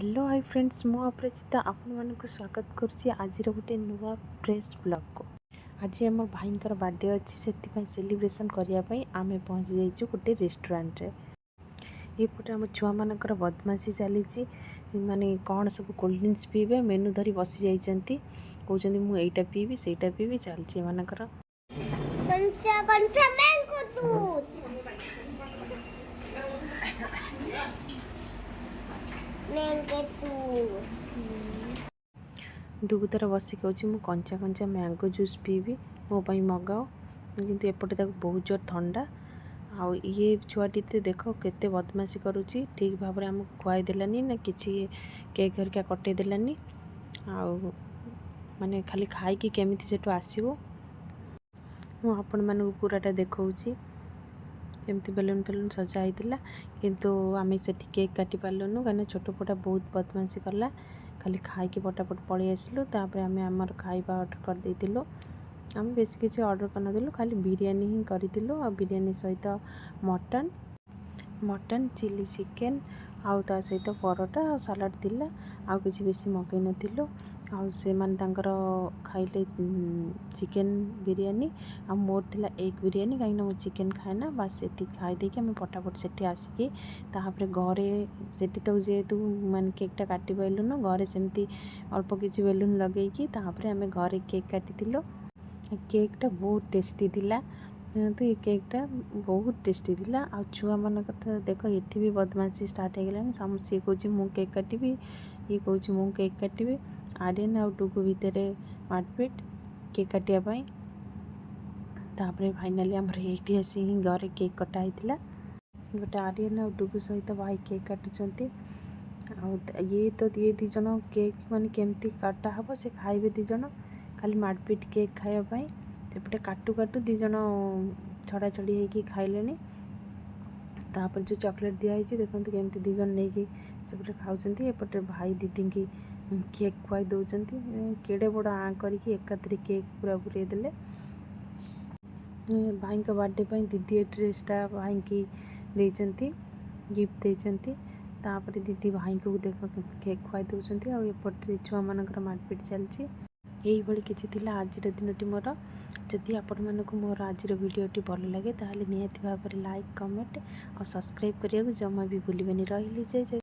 Hello, high friends, ମୁଁ ଅପରାଜିତା ଆପଣମାନଙ୍କୁ ସ୍ୱାଗତ କରୁଛି ଆଜିର ଗୋଟେ ନୂଆ ଫ୍ରେଶ୍ ବ୍ଲଗ୍କୁ। ଆଜି ଆମ ଭାଇଙ୍କର ବାର୍ଥଡ଼େ ଅଛି। ସେଥିପାଇଁ ସେଲିବ୍ରେସନ୍ କରିବା ପାଇଁ ଆମେ ପହଞ୍ଚି ଯାଇଛୁ ଗୋଟେ ରେଷ୍ଟୁରାଣ୍ଟରେ। ଏପଟେ ଆମ ଛୁଆମାନଙ୍କର ବଦମାସି ଚାଲିଛି। ମାନେ କ'ଣ ସବୁ କୋଲ୍ଡ ଡ୍ରିଙ୍କସ୍ ପିଇବେ, ମେନୁ ଧରି ବସି ଯାଇଛନ୍ତି। କହୁଛନ୍ତି, ମୁଁ ଏଇଟା ପିଇବି, ସେଇଟା ପିଇବି। ଚାଲିଛି ଏମାନଙ୍କର। କଞ୍ଚା କଞ୍ଚା ମ୍ୟାଙ୍ଗୋ ଜୁସ୍, mango juice. ଡୁଗୁ ତାର ବସି କହୁଛି, ମୁଁ କଞ୍ଚା କଞ୍ଚା ମ୍ୟାଙ୍ଗୋ ଜୁସ୍ ପିଇବି, ମୋ ପାଇଁ ମଗାଅ। କିନ୍ତୁ ଏପଟେ ତାକୁ ବହୁତ ଜୋର ଥଣ୍ଡା। ଆଉ ଇଏ ଛୁଆଟି ତ ଦେଖ କେତେ ବଦମାସି କରୁଛି। ଠିକ୍ ଭାବରେ ଆମକୁ ଖୁଆଇ ଦେଲାନି ନା କିଛି କେକ୍ ହେରିକା କଟେଇ ଦେଲାନି। ଆଉ ମାନେ ଖାଲି ଖାଇକି କେମିତି ସେଠୁ ଆସିବ। ମୁଁ ଆପଣମାନଙ୍କୁ ପୁରାଟା ଦେଖାଉଛି, କେମିତି ବେଲୁନ୍ ଫେଲୁନ୍ ସଜା ହେଇଥିଲା। କିନ୍ତୁ ଆମେ ସେଠି କେକ୍ କାଟି ପାରିଲୁନୁ, କାହିଁକିନା ଛୋଟ ପୁଅଟା ବହୁତ ବଦମାସି କଲା। ଖାଲି ଖାଇକି ପଟାପଟ ପଳେଇ ଆସିଲୁ। ତାପରେ ଆମେ ଆମର ଖାଇବା ଅର୍ଡ଼ର କରିଦେଇଥିଲୁ। ଆମେ ବେଶୀ କିଛି ଅର୍ଡ଼ର କରିନଥିଲୁ, ଖାଲି ବିରିୟାନୀ ହିଁ କରିଥିଲୁ। ଆଉ ବିରିୟାନୀ ସହିତ ମଟନ୍, ମଟନ୍ ଚିଲି ଚିକେନ୍ ଆଉ ତା ସହିତ ପରଟା ଆଉ ସାଲାଡ଼ ଥିଲା। ଆଉ କିଛି ବେଶୀ ମଗେଇ ନଥିଲୁ। ଆଉ ସେମାନେ ତାଙ୍କର ଖାଇଲେ ଚିକେନ୍ ବିରିୟାନୀ ଆଉ ମୋର ଥିଲା ଏଗ୍ ବିରିୟାନୀ, କାହିଁକିନା ମୁଁ ଚିକେନ୍ ଖାଏ ନା। ବାସ୍, ସେତିକି ଖାଇ ଦେଇକି ଆମେ ପଟାପଟ ସେଠି ଆସିକି ତାପରେ ଘରେ ସେଠି ତ ଯେହେତୁ ମାନେ କେକ୍ଟା କାଟି ପାରିଲୁନୁ, ଘରେ ସେମିତି ଅଳ୍ପ କିଛି ବେଲୁନ୍ ଲଗେଇକି ତାପରେ ଆମେ ଘରେ କେକ୍ କାଟିଥିଲୁ। କେକ୍ଟା ବହୁତ ଟେଷ୍ଟି ଥିଲା। ଯେହେତୁ ଏ କେକ୍ଟା ବହୁତ ଟେଷ୍ଟି ଥିଲା। ଆଉ ଛୁଆମାନଙ୍କ କଥା ଦେଖ, ଏଠି ବି ବଦମାସି ଷ୍ଟାର୍ଟ ହେଇଗଲାଣି। ସିଏ କହୁଛି, ମୁଁ କେକ୍ କାଟିବି, ଇଏ କହୁଛି, ମୁଁ କେକ୍ କାଟିବି। ଆର୍ୟନ ଆଉ ଡୁଗୁ ଭିତରେ ମାରପିଟ କେକ୍ କାଟିବା ପାଇଁ। ତାପରେ ଫାଇନାଲି ଆମର ଏଇଠି ଆସି ହିଁ ଘରେ କେକ୍ କଟା ହେଇଥିଲା। ଗୋଟେ ଆର୍ୟନ ଆଉ ଡୁଗୁ ସହିତ ଭାଇ କେକ୍ କାଟୁଛନ୍ତି। ଆଉ ଇଏ ତ ଇଏ ଦୁଇ ଜଣ କେକ୍ ମାନେ କେମିତି କଟା ହେବ, ସେ ଖାଇବେ। ଦୁଇ ଜଣ ଖାଲି ମାରପିଟ କେକ୍ ଖାଇବା ପାଇଁ। ସେପଟେ କାଟୁ କାଟୁ ଦୁଇ ଜଣ ଛଡ଼ା ଛଡ଼ି ହେଇକି ଖାଇଲେଣି। ତାପରେ ଯେଉଁ ଚକୋଲେଟ୍ ଦିଆହେଇଛି, ଦେଖନ୍ତୁ କେମିତି ଦୁଇ ଜଣ ନେଇକି ସେପଟେ ଖାଉଛନ୍ତି। ଏପଟେ ଭାଇ ଦିଦିଙ୍କି କେକ୍ ଖୁଆଇ ଦେଉଛନ୍ତି। କେଡ଼େ ବଡ଼ ଆଁ କରିକି ଏକାଥରେ କେକ୍ ପୁରା ପୁରେଇ ଦେଲେ। ଭାଇଙ୍କ ବାର୍ଥଡ଼େ ପାଇଁ ଦିଦି ଏ ଡ୍ରେସ୍ଟା ଭାଇଙ୍କି ଦେଇଛନ୍ତି, ଗିଫ୍ଟ ଦେଇଛନ୍ତି। ତାପରେ ଦିଦି ଭାଇଙ୍କୁ ଦେଖ କେମିତି କେକ୍ ଖୁଆଇ ଦେଉଛନ୍ତି। ଆଉ ଏପଟରେ ଛୁଆମାନଙ୍କର ମାରପିଟ ଚାଲିଛି। ଏଇଭଳି କିଛି ଥିଲା ଆଜିର ଦିନଟି ମୋର। ଯଦି ଆପଣମାନଙ୍କୁ ମୋର ଆଜିର ଭିଡ଼ିଓଟି ଭଲ ଲାଗେ, ତାହେଲେ ନିହାତି ଭାବରେ ଲାଇକ୍, କମେଣ୍ଟ ଆଉ ସବସ୍କ୍ରାଇବ୍ କରିବାକୁ ଜମା ବି ଭୁଲିବେନି। ରହିଲି, ଜୟ ଜୟ।